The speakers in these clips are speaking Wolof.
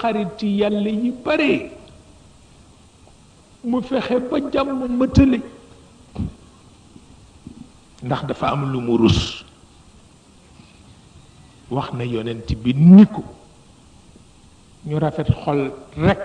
xariti yàlla yi bare mu fexe ba jàmm mëtale ndax dafa am lu mu rus wax na yonent bi ni ko ñu rafet xol rekk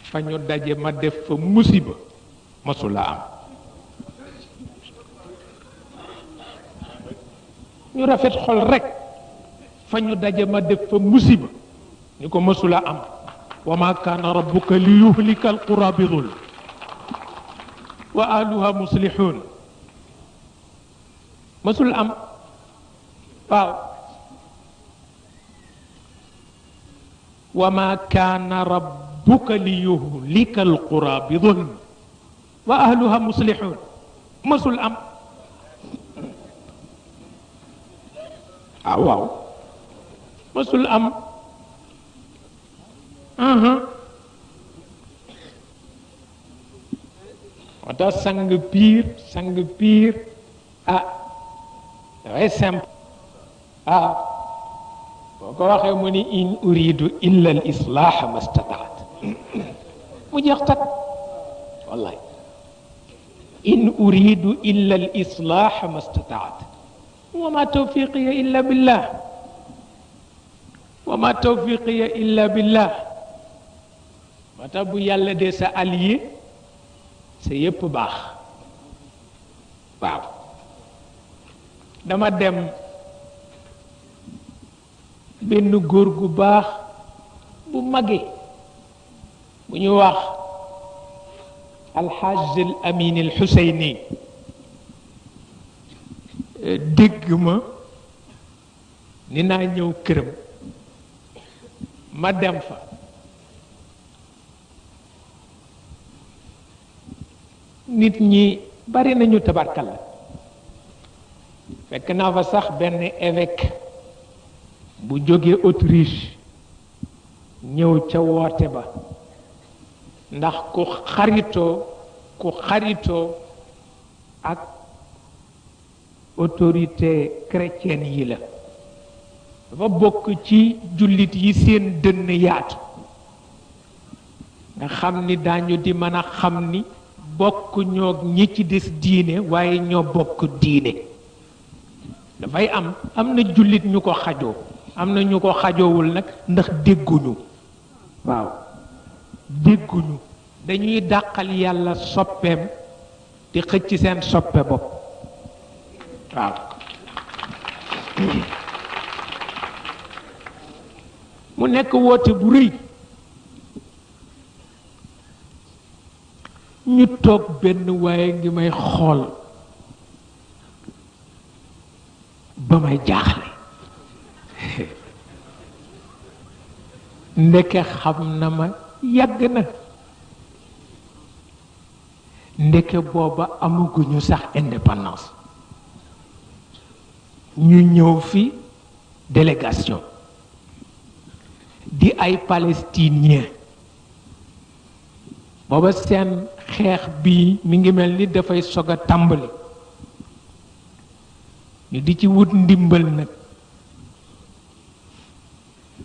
fa ñu daje ma def fa musiba masula am ñu rafet xol rekk fa ñu daje ma def fa musiba ni ko masula am wa ma kaana rabbuka li yuhlika alqura bi zulm wa ahluha muslihun masul am waaw wa ma kaana rabbuka li yuhlika alqura bi zulm wa ahluha muslihun masul am waaw masul am moo tax sang piir dafay simple boo ko waxee mu ni in uridu illa al islaaha ma stataat mu jeex tak wallahi in uridu illa al islaaha ma stataat wa ma tawfiqiya illa billah wa ma tawfiqiya illa billah moo tax bu yàlla dee sa allié sa yépp baax waaw dama dem benn góor gu baax bu mage bu ñu wax alxaaj al amin al xuseyni dégg ma ni naa ñëw këram ma dem fa nit ñi bari nañu tabarkalla fekk naa fa sax benn évêque bu jóge Autriche ñëw ca woote ba ndax ku xaritoo ak autorité chrétienne yi la dafa bokk ci jullit yi seen dënn yaatu nga xam ni daañu di mën a xam ni bokk ñoo ñi ci des diine waaye ñoo bokk diine dafay am na jullit ñu ko xajoo am na ñu ko xajoowul nag ndax dégguñu waaw dégguñu dañuy dàqal yàlla soppeem di xëcc seen soppe bopp waaw mu nekk woote bu rëy ñu toog benn waaye ngi may xool ba may jaaxle ndeke xam na ma yàgg na ndeke booba amaguñu sax indépendance ñu ñëw fi délégation di ay palestinien booba seen xeex bii mi ngi mel ni dafay sog a tàmbali ñu di ci wut ndimbal nag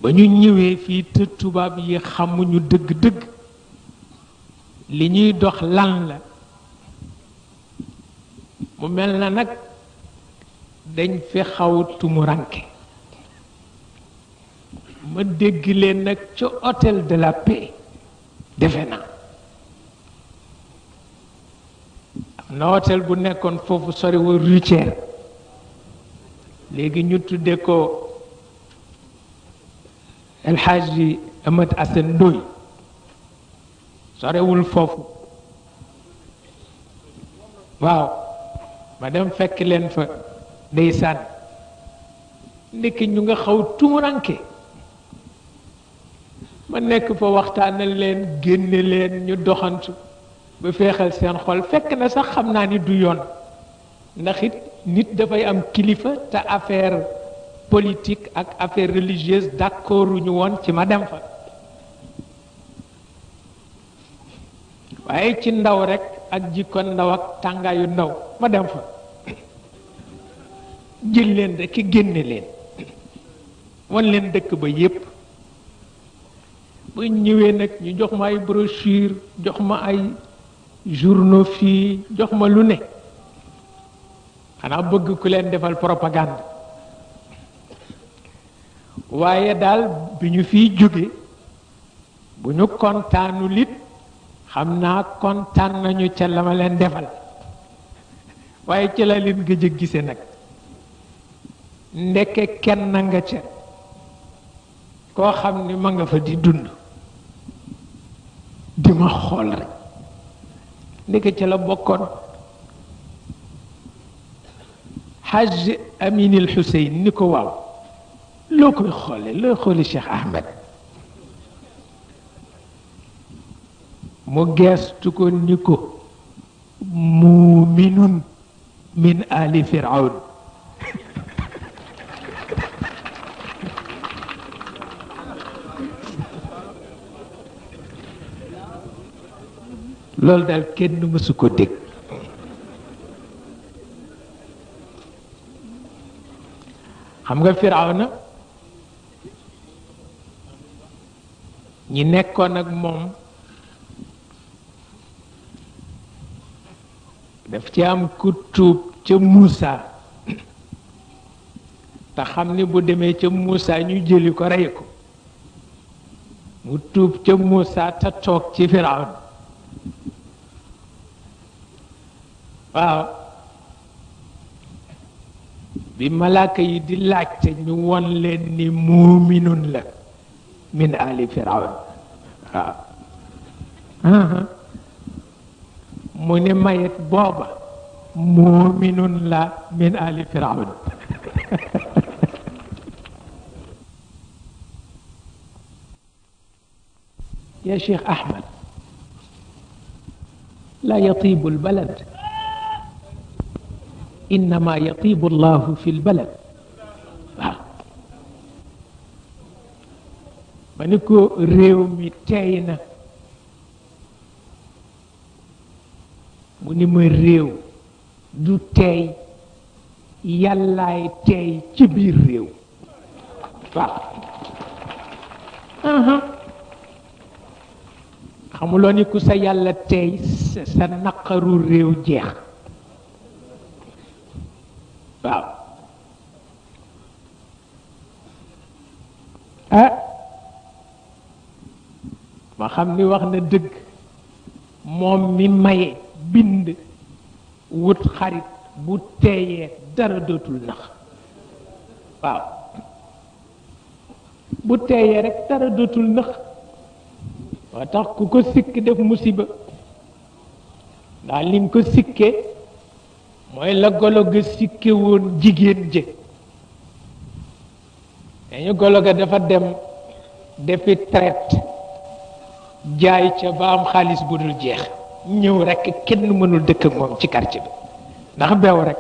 ba ñu ñëwee fii te tubaab yi xamuñu dëgg-dëgg li ñuy dox lan la mu mel na nag dañ fi xaw tumuranke ma dégg leen nag ca hôtel de la paix defe naa am na hôtel bu nekkoon foofu soriwul Rutière léegi ñu tudde ko El Hadji Amat Assane Ndoye sorewul foofu waaw ma dem fekk leen fa ndeysaan ndekki ñu nga xaw tumuranke ma nekk fa waxtaanal leen génne leen ñu doxantu ba feexal seen xol fekk na sax xam naa ni du yoon ndax it nit dafay am kilifa te affaire politique ak affaire religieuse d'accord ñu woon ci ma dem fa waaye ci ndaw rek ak jikko ndaw ak tàngaayu ndaw ma dem fa jël leen rek ki génne leen wan leen dëkk ba yépp ba ñëwee nag ñu jox ma ay brochure jox ma ay journaux fii jox ma lu ne xanaa bëgg ku leen defal propagande waaye daal bi ñu fiy jóge bu ñu kontaanul it xam naa kontaan nañu ca la ma leen defal waaye ci la leen gëj a gise nag ndeke kenn nga ca koo xam ni ma nga fa di dund di ma xool rek ndeke ca la bokkoon Haj Aminil Hussein ni ko waaw loo koy xoole loo xoole Cheikh Ahmed mu geestu ko ni ko muuminun min ali firawn loolu daal kenn mësu ko dégg xam nga firawna ñi nekkoon ak moom daf ci am ku tuub ca Muusa te xam ni bu demee ca Muusa ñu jëli ko rey ko mu tuub ca Muusa te toog ci firawna waaw bi malaaka yi di laajte ñu won leen ni muuminun la min ali firawn waaw mu ne mayet booba muuminun la min ali firawn يا شيخ أحمد لا يطيب البلد إنما يطيب الله في البلد منكو ريومي تاينا مني ما ريو دو تاي يالاي تاي ci biir réew xamuloo ni ku sa yàlla tey sa naqaru réew jeex waaw ma xam ni wax na dëgg moom mi maye bind wut xarit bu teeyee dara dootul nax waaw bu teeyee rek dara dootul nax waa tax ku ko sikk def musiba ndax li nga ko sikkee mooy la golo ga sikke woon jigéen jë dañu golo ga dafa dem defi traite jaay ca ba am xaalis bu dul jeex ñëw rekk kenn mënul dëkk ak moom ci quartier bi ndax beew rek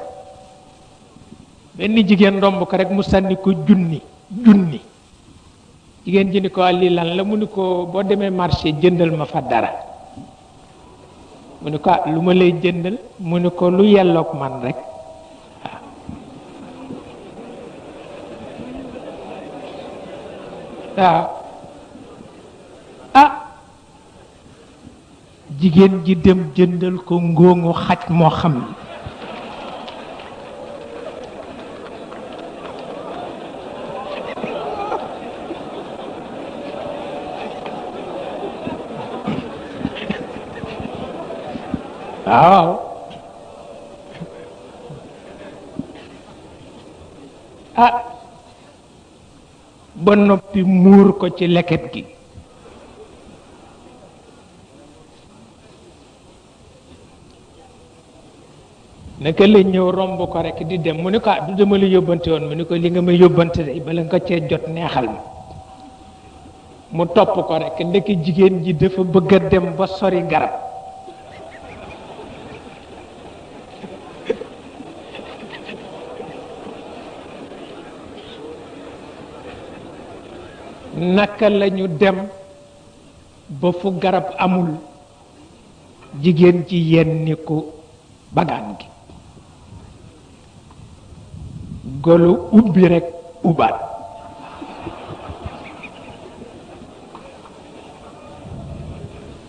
benn jigéen ndomb ko rek mu sànni ko junni jigéen ji ni ko lii lan la mu ni ko boo demee marché jëndal ma fa dara mu ni ko lu ma lay jëndal mu ni ko lu yelloog man rek waaw jigéen ji dem jëndal ko ngóoŋu xaj moo xam ni waaw ba noppi muur ko ci leket gi naka la ñëw romb ko rek di dem mu ne ko du dama la yóbbante woon mu ne ko li nga ma yóbbante day bala nga cee jot neexal ma mu topp ko rek ndeke jigéen ji dafa bëgg a dem ba sori garab naka lañu dem ba fu garab amul jigéen ci yenni ko bagaan gi golo ubbi rek ubaat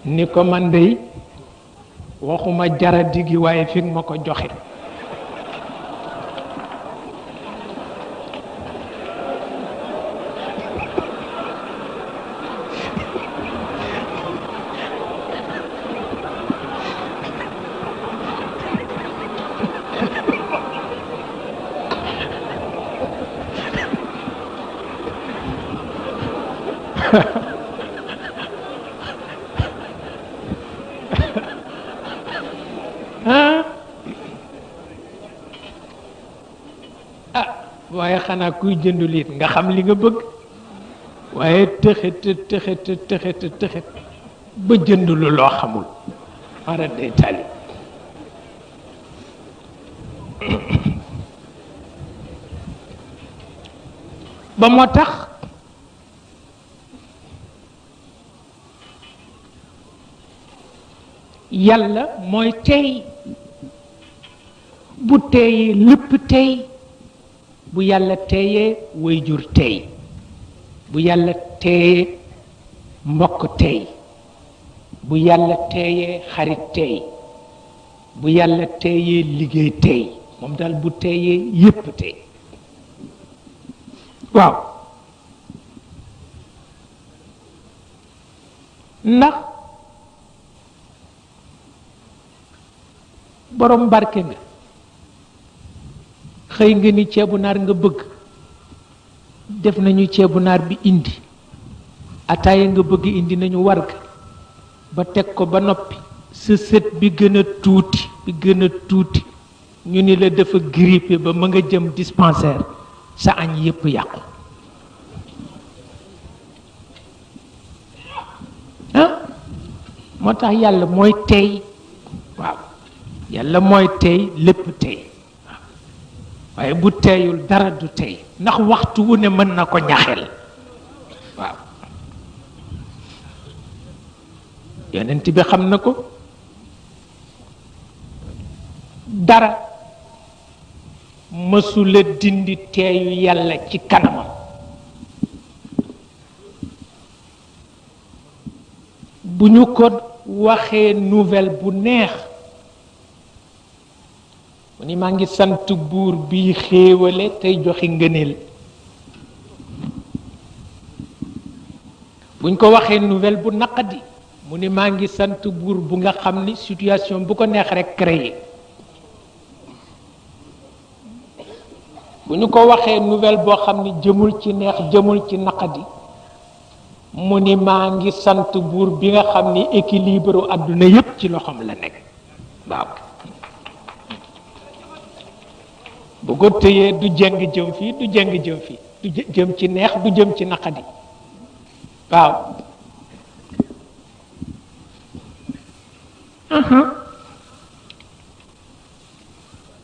ni ko man dey waxuma jaradi gi waaye fi ma ko joxe waaye xanaa kuy jëndul it nga xam li nga bëgg waaye tëxet ba jëndulu loo xamul mara day tali ba moo tax yàlla mooy tey bu teeyee lépp tey bu yàlla teeyee waajur tey bu yàlla teeyee mbokk tey bu yàlla teeyee xarit tey bu yàlla teeyee liggéey tey moom daal bu teeyee yépp tey waaw ndax borom barke nga xëy nga ni ceebu naar nga bëgg def nañu ceebu naar bi indi ataaya nga bëgg indi nañu warga ba teg ko ba noppi sa sët bi gën a tuuti ñu ni la dafa grippé ba ma nga jëm dispensaire sa añ yépp yàqu moo tax yàlla mooy tey waaw yàlla mooy tey lépp tey waaye bu teeyul dara du tey ndax waxtu wu ne mën na ko ñaxel waaw yonent bi xam na ko dara mësula dindi teeyu yàlla ci kanamam bu ñu ko waxee nouvelle bu neex mu ni maa ngi sant buur bi xéewale tey joxe ngëneel buñ ko waxee nouvelle bu naqadi mu ni maa ngi sant buur bu nga xam ni situation bu ko neex rek créé bu ñu ko waxee nouvelle boo xam ni jëmul ci neex jëmul ci naqadi mu ni maa ngi sant buur bi nga xam ni équilibre àdduna yépp ci loxoom la nekk waaw bu ko téyee du jeng jëm fii du jeng jëm fii du jëm ci neex du jëm ci naqadi waaw